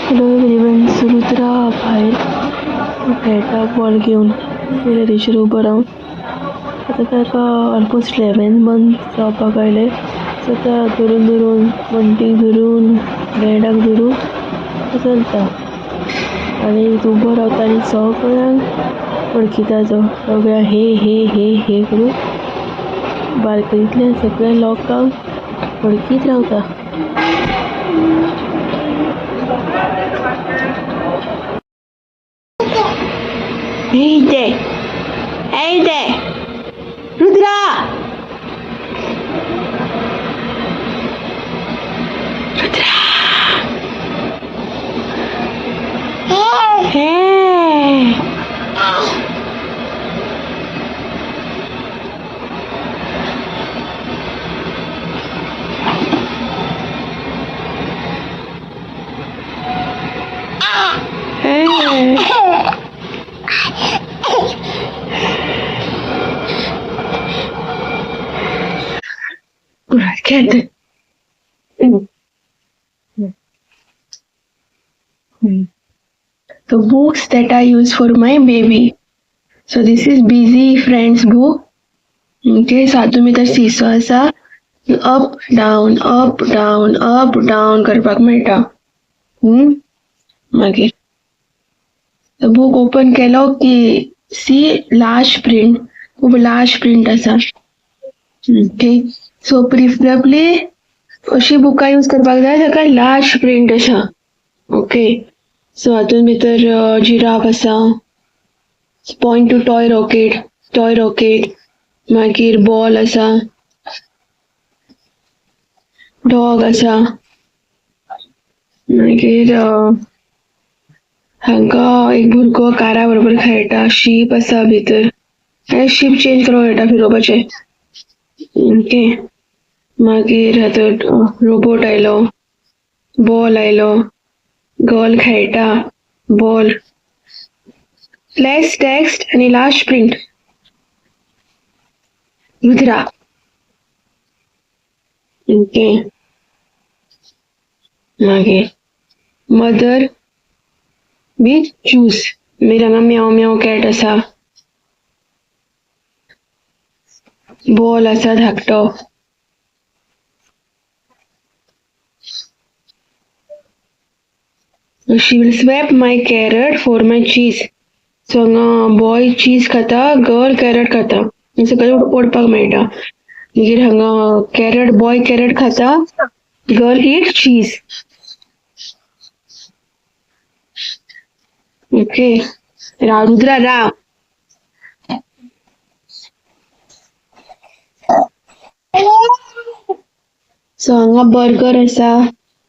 Hello everyone, Rudra भायर खेळटा ball घेवन गॅलरीचेर उबो रावन. आतां ताका ऑलमोस्ट 11 मंथ जावपाक आयले. सो तो धरून धरून वण्टीक धरून बेडाक धरून चलता आनी उबो रावता आनी सगळ्यांक वळखीता तो. सगळ्यांक हे हे हे हे करून बाल्कनींतल्यान सगळ्या लोकांक वळखीत रावता. Hey there! Hey there! Rudra! Rudra! Hey! Hey! Get. The books that I use for my baby. So this is Busy Friends book. Okay, so भितर सीसो आसा. Up down up down up down करपाक मेळटा. मागीर the book open केलो की C large print, खूब large print आसा. Okay, so preferably अशी बुकां यूज करपाक जाय जाका लार्ज प्रिंट आसा. ओके, सो हातून भितर जिराफ आसा, point to toy rocket, toy rocket, मागीर बॉल आसा, डॉग आसा, मागीर हांगा एक भुरगो कारा बरोबर खेळटा, शीप आसा भितर, शीप चेंज करूंक मेळटा फिरोवपाचें. ओके, मागीर आतां रोबोट आयलो, बॉल आयलो, गर्ल खेळटा, बॉल, लेस टेक्स्ट आनी लार्ज प्रिंट. रुद्रा. ओके, मागीर मदर विथ ज्यूस, मागीर हांगा म्याव म्याव कॅट आसा, बॉल आसा धाकटो. She will swap my carrot for my cheese. So हांगा बॉय चीज खाता, गर्ल कॅरट खाता, सगळें ओडपाक मेळटा. मागीर हांगा कॅरट, बॉय कॅरट खाता, गर्ल ईट चीज. ओके, रुद्रा राव. सो हांगा बर्गर आसा,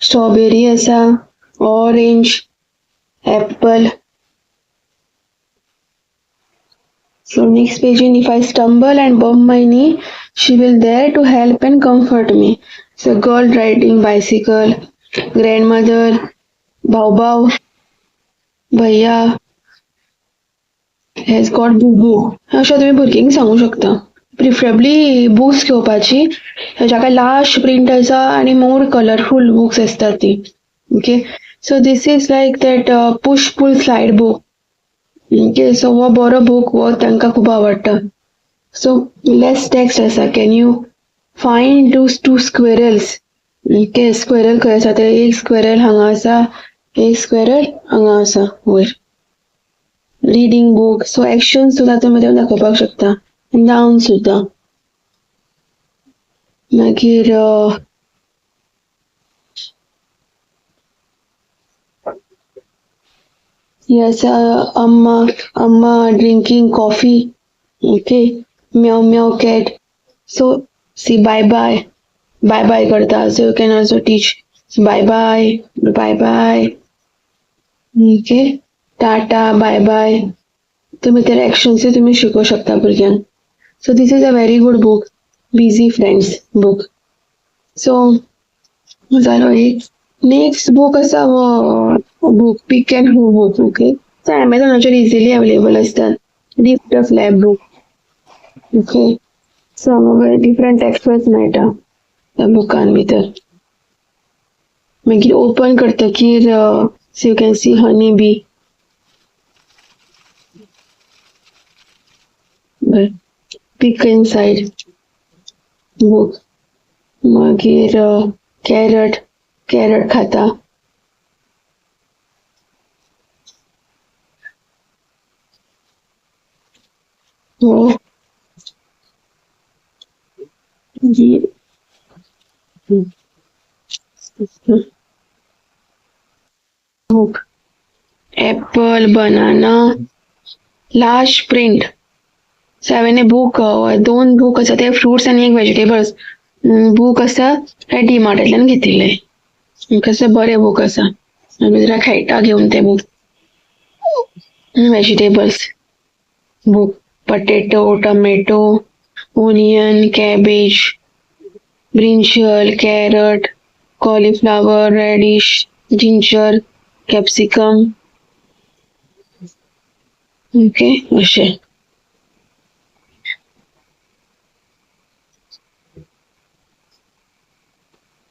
स्ट्रॉबेरी आसा, Orange, apple. So next page, if I stumble and bump my knee, she will there to help and comfort me. So girl riding bicycle, grandmother, bow bow, भैया has got boo boo. अशें तुमी भुरग्यांक सांगू शकता. Preferably books घेवपाची जाका large print आसा आनी मोर कलरफूल बुक्स आसतात ती. Okay, so this is like that push pull slide book. Okay, so हो बरो बुक, हो तांकां खूब आवडटा. सो लेस टेक्स्ट आसा. Can you find those two squirrels? Okay, squirrel खंय आसा ते? एक स्क्वेरल हांगा आसा, एक स्क्वेरल हांगा आसा वयर. रीडिंग बूक, सो एक्शन सुद्दां तुमी दाखोवपाक शकता, नाउन सुद्दां. मागीर Yes, Amma, Amma drinking coffee. Okay, meow meow cat. So see, bye bye, bye bye karta. So you can also teach bye bye, bye bye. Okay, tata, bye bye. तुम्ही त्या actions तुम्ही शिकू शकता भुरग्यांक. So this is a very good book, Busy Friends book. So जालो एक. Next book आसा book pick and who book. Okay, so अमेझॉनाचेर easily available आसतात. Lift the flap book. Okay, so हांगा डिफरंट टेक्स्चर्स मेळटा त्या बुकान भितर. मागीर ओपन करतकीर So you can see honey bee. Pick inside book. मागीर कॅरट, कॅरट खाता. हो मागीर book apple, banana, large print. So हांवें बूक दोन बूक आसा ते फ्रुट्स आनी एक वेजिटेबल्स बूक आसा ते डीमार्टांतल्यान घेतिल्ले. कशे बरे बूक आसा, आमी जरा खेळटा घेवन ते book. Vegetables book, potato, tomato, onion, cabbage, brinjal, carrot, cauliflower, radish, ginger, capsicum. Okay अशें.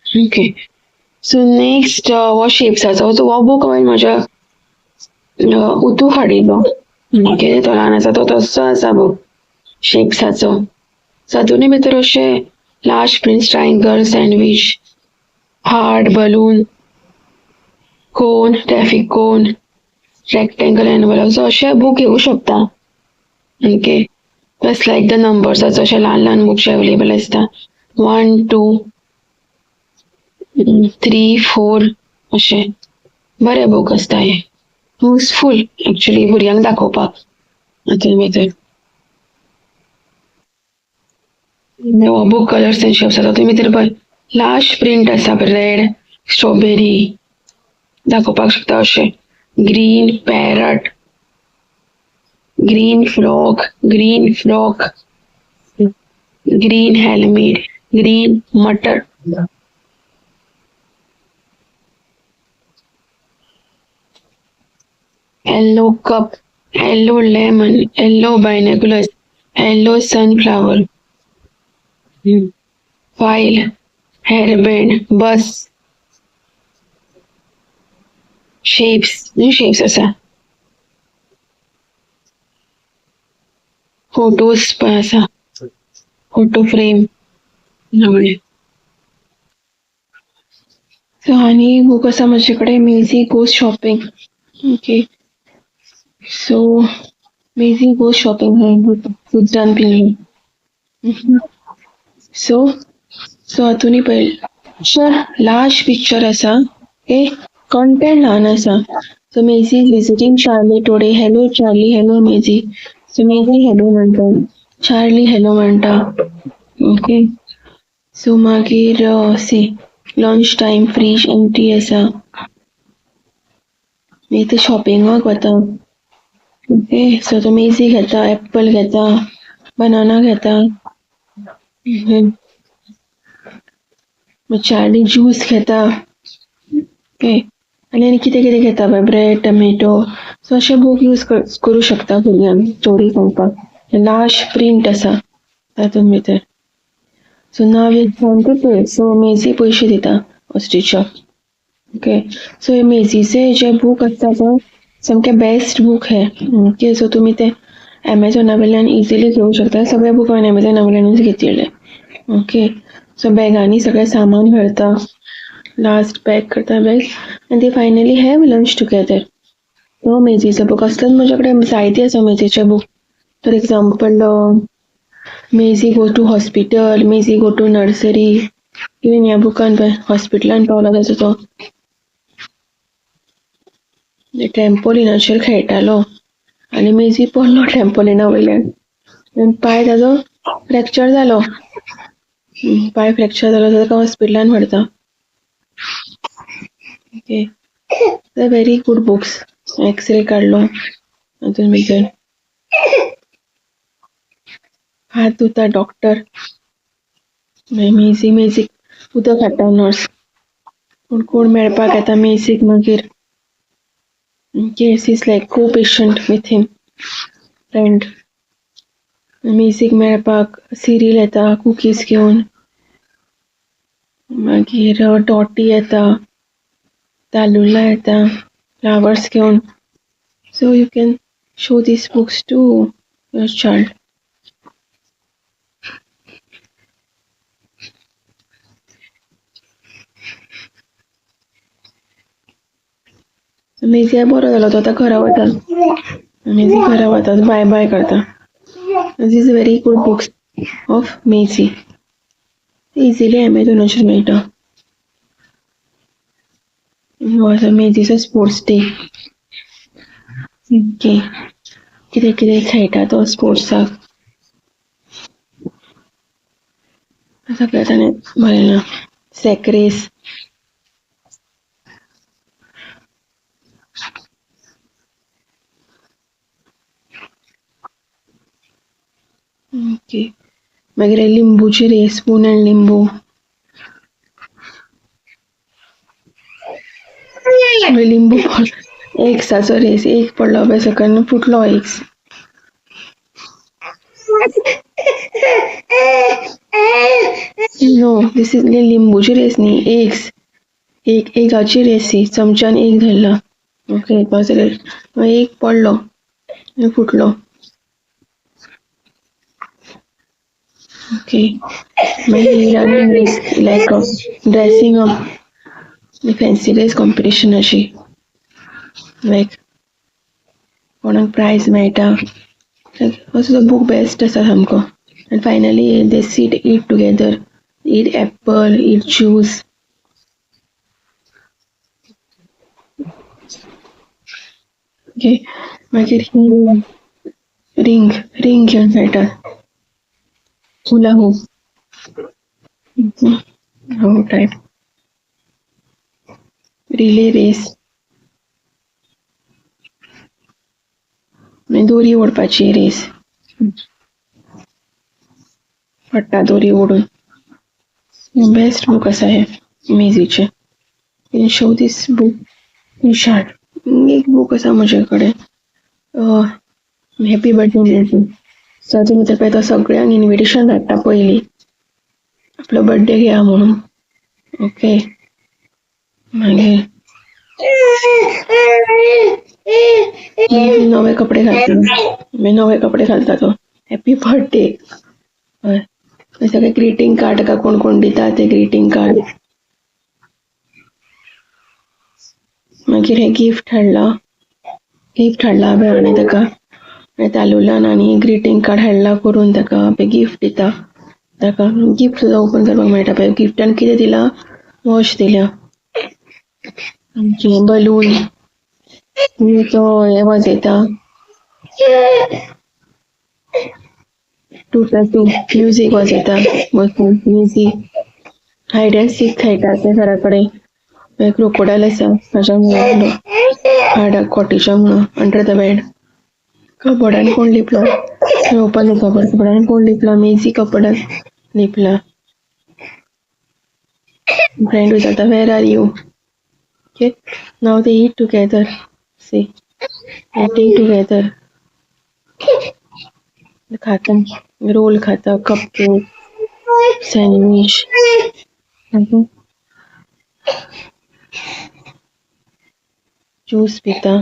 ओके, सो नेक्स्ट हो शेप्साचो, सो हो बूक हांवें म्हज्या उतू हाडिल्लो. ओके, तो ल्हान आसा तो तसो आसा बूक शेप्साचो. सो हातूंत भितर अशें large prints, triangle, sandwich, heart, balloon, cone, traffic cone, rectangle, envelope. So अशे बूक येवं शकता. ओके, प्लस लायक the नंबर्साचो अशे ल्हान ल्हान बुक्स अवेलेबल आसता. 1 2 3 4 अशे बरे बूक आसता हे, युजफूल एक्चुली भुरग्यांक दाखोवपाक हातूंत भितर. हो बूक कलर्स एंड शेप्स आसा, तातूंत भितर पळय लार्ज प्रिंट आसा, रेड, स्ट्रॉबेरी दाखोवपाक शकता अशें, green parrot, green frog, green frog, green helmet, green matar. Yellow cup, yellow lemon, yellow binoculars, yellow sunflower, file, hairband, bus, shapes, new shapes आसा. Photos पण आसा, फोटो फ्रेम. सो आनी book आसा म्हजे कडेन, Maisie goes shopping. Okay, so Maisie goes shopping हे book Sujan पिल्लू. So so हातूंत पळय पिक्चर, लार्ज पिक्चर आसा. ओके, कंटेंट ल्हान आसा. So Maisie is visiting Charlie today. Hello Charlie, hello Maisie. So Maisie hello म्हणटा, चार्ली हॅलो म्हणटा. Okay, so मागीर see lunch time, fridge empty आसा. मागीर ते शॉपिंगाक वता. ओके, सो तो मेजी घेता, एप्पल घेता, बनाना घेता. चार्ली ज्यूस घेता. ओके, आनी आनी कितें कितें घेता पळय, ब्रेड, टमेटो. सो अशे बूक यूज करूं शकता भुरग्यांक स्टोरी सांगपाक. लार्ज प्रिंट आसा तातूंत भितर. So now it's time to pay. So Maisie पयशे दिता ऑस्ट्रिचाक. ओके, सो हे मेजीचे जे बूक आसता पळय सामके बेस्ट बूक हे. ओके, सो तुमी ते एमेझॉना वयल्यान इजिली घेवंक शकता. सगळे बूक हांवें एमेझॉना वयल्यानूच घेतिल्ले. ओके, सो बॅगांनी सगळें सामान घालता, लास्ट पॅक करता बॅग, आनी ते फायनली have lunch together. हो मेजीचो बूक असलोच म्हजे कडेन जायते आसा मेजीचे book. For example, Maisie go to hospital, Maisie go to nursery. Even ह्या बुकान पळय हॉस्पिटलान पावला ताचो तो ट्रॅम्पोलिनाचेर खेळटालो आनी मेजी पडलो ट्रॅम्पोलिना वयल्यान, पांय ताजो फ्रॅक्चर जालो. पांय फ्रॅक्चर जालो, ताका हॉस्पिटलान व्हरता. Okay, very good books. X-ray काडलो हातून भितर, हात धुता डॉक्टर, मेजी मेजीक उदक हाडटा नर्स, पूण कोण मेळपाक येता मेजीक मागीर. Okay, she is like co patient with him, friend. Magic मेळपाक सिरील येता कुकीज घेवन, मागीर डॉटी येता, तालुला येता, फ्लावर्स घेवन. So you can show these books to your child. मेझी बरो जालो तो आतां घरा वता. मेझी घरा वता, बाय बाय करता. This is very good books of Maisie. Easily अमेझॉनाचेर मेळटा. मेझीचो स्पोर्ट्स डे. ओके, कितें कितें खेळटा तो स्पोर्ट्साक सगळें ताणें बरयलां. Sack race. ओके, मागीर लिंबूची रेस, स्पून अँड लिंबू. लिंबू एग्साचो रेस, एक पडलो पळय सकयल फुटलो एग्स. नो, this is लिंबूची रेस न्ही, एग्स. एक एगाची रेस ही, चमच्यान एक धरला. ओके, एक पडलो फुटलो. ओके, मागीर running race, like dressing up, fancy dress competition अशी, लायक कोणाक प्रायज मेळटा. असो तो बूक बेस्ट आसा सामको. आनी finally they sit eat together, eat apple, eat juice. Okay, मागीर रिंग रिंग घेवन खेळटात, हुला हूप हो टायप. रिले रेस, दोरी ओडपाची रेस, पडटा दोरी ओडून. बेस्ट बूक आसा हे मेझीचे. You show this book in short. एक बूक आसा म्हजे कडेन, हॅपी बर्थडे. सो तुमी तर पळय तो सगळ्यांक इन्विटेशन धाडटा पयलीं आपलो बर्थडे घेया म्हणून. ओके, मागीर नवे कपडे घालता, मागीर नवे कपडे घालता तो हॅपी बर्थडे. हय, सगळे ग्रीटिंग कार्ड ताका कोण कोण दिता ते ग्रीटिंग कार्ड. मागीर हे गिफ्ट हाडला, गिफ्ट हाडला पळय हाणें ताका, तालुलान आनी ग्रीटिंग कार्ड हाडला करून ताका गिफ्ट दिता ताका. गिफ्ट सुद्दां ओपन करपाक मेळटा पळय. गिफ्टान कितें दिलां, वॉच दिल्या, बलून, तो हें वाजयता, 2+2 म्युजीक वाजयता बसून, म्युजीक. हायड अँड सीक खेळटा ते घरा कडेन. मागीर क्रोकोडायल आसा ताच्या मुळां, हाडा कॉटेजा मुळां, अंडर the bed. कबडान कोण लिपलो, ओपन कबड, कबडान कोण लिपला, मेझी कबडान लिपला. फ्रेंड विचारता where are you. Okay, now they eat together. See, eating together. खाता, रोल खाता, कप केक, सँडविच. ज्यूस पिता.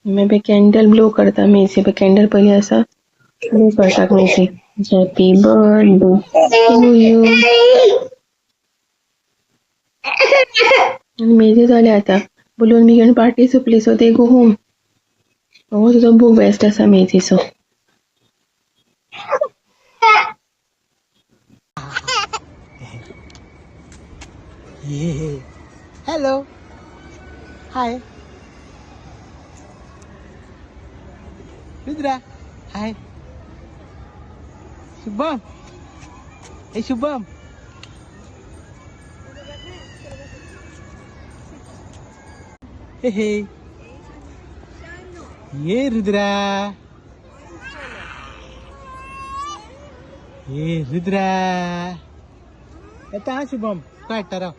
मागीर कॅन्डल ब्लो करता मेझी. कॅन्डल पयली आसा, ब्लो करता मेझी. Happy birthday to you. मेझी जाले आतां, बलून बी घेवन पार्टी सोंपली. सो ते गो होम. हो तुजो बूक बेस्ट आसा मेझीचो. Hello, hi Rudra, hi Shubham, hey Shubham. Hey hey, ये रुद्रा, ये रुद्रा. येता हा शुभम, काडटा राव.